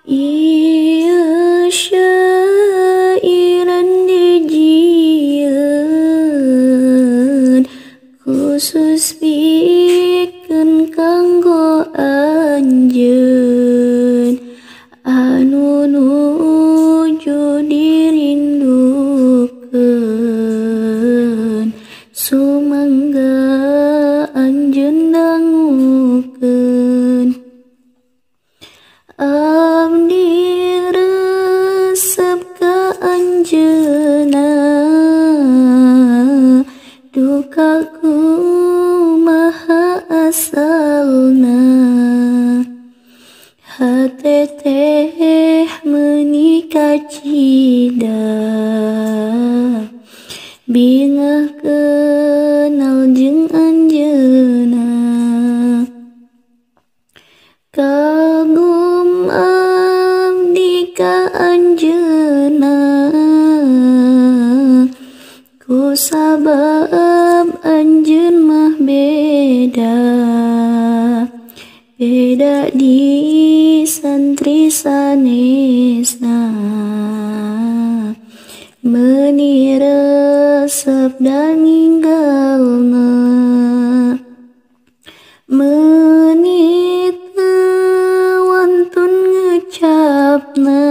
Ieu syairan dijieun khusus pikeun kanggo anjeun anu nuju dirindukeun sumangga anjeun dangukeun. Abdi resep ka anjeunna duka kumaha asalna hate teh meuni kacida bingah kenal jeung anjeunna. Kagum abdi ka anjeunna ku sabab anjeun mah beda beda di santri sanesna meuni resep dan ninggalna meuni teu wantun ngecapna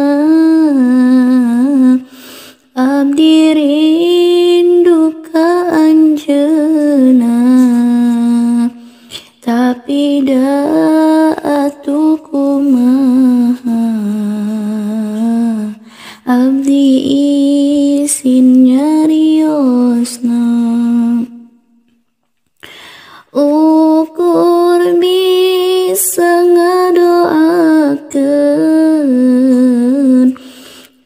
abdi rindu ka anjeunna tapi da atuh kumaha abdi isin nyariosna. Ukur bisa ngadoakeun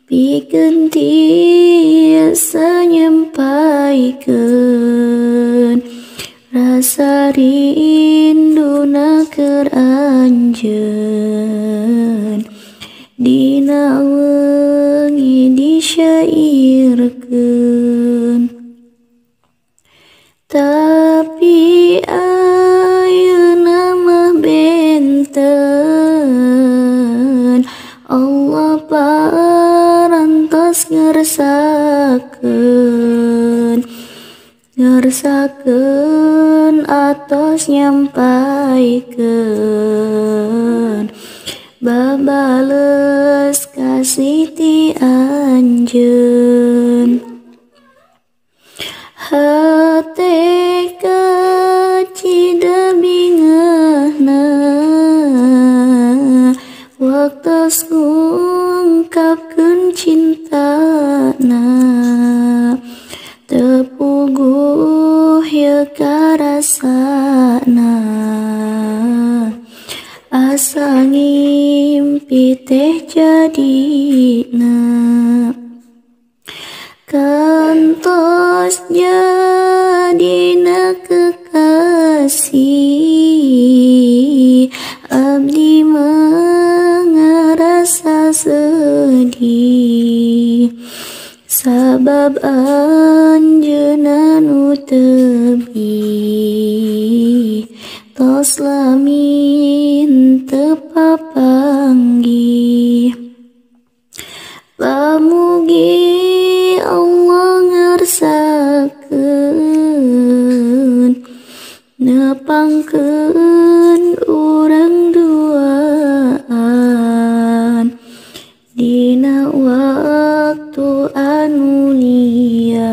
pikeun tiasa nyampaikeun rasa rinduna keur anjeun dina wengi disyairkeun. Tapi ayeuna mah benten Allah parantos ngersakeun ngersakeun atos nyampaikeun babales kasih ti anjeun. Hate kacida bingahna waktos ngungkapkeun cintana teu puguh ieu karasana asa ngimpi teh jadina kantos jadina kekasih abdi mah ngarasa sedih sabab anjeunna nu tebih tos lami teu papanggih. Pamugi Allah ngersakeun nepangkeun urang duaan dina waktu anu lian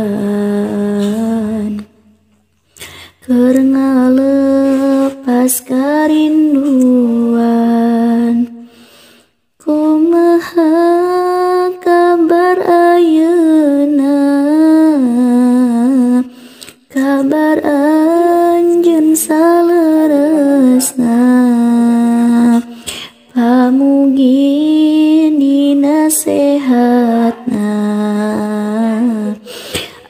keur ngalepas karinduan. Kumaha kabar ayeuna kabar anjeun saleresna pamugi dina sehatna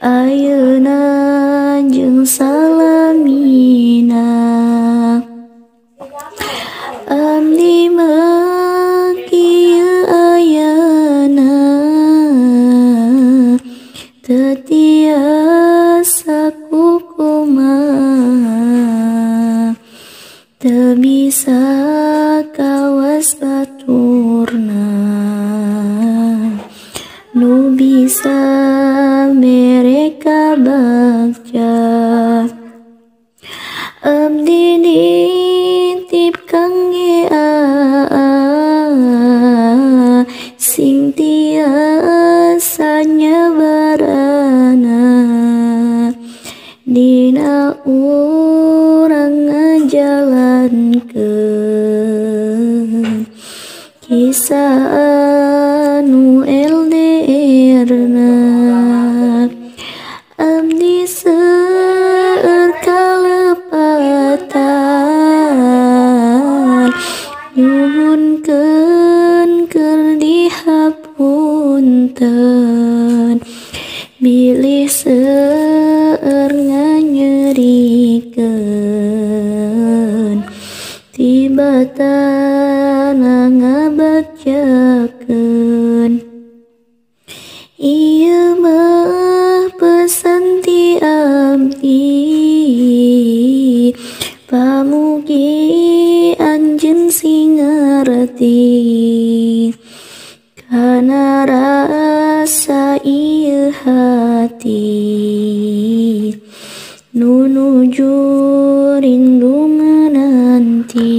ayeuna jeung salamina. Abdi mah kieu ayana teu tiasa kukumaha teu bisa kawas baturna. mere kabagja. Abdi nitip kangge aa sing tiasa nyebarana dina urang ngajalankeun kisah anu LDR-na. Abdi seueur kalepatan nyuhunkeun keur dihapunten bilih seueur nganyerikeun tibatana ngabagjakeun. Ieu mah pesan ti abdi, pamugi anjeun sing ngarti kana rasa ieu hati nu nuju rindu menanti.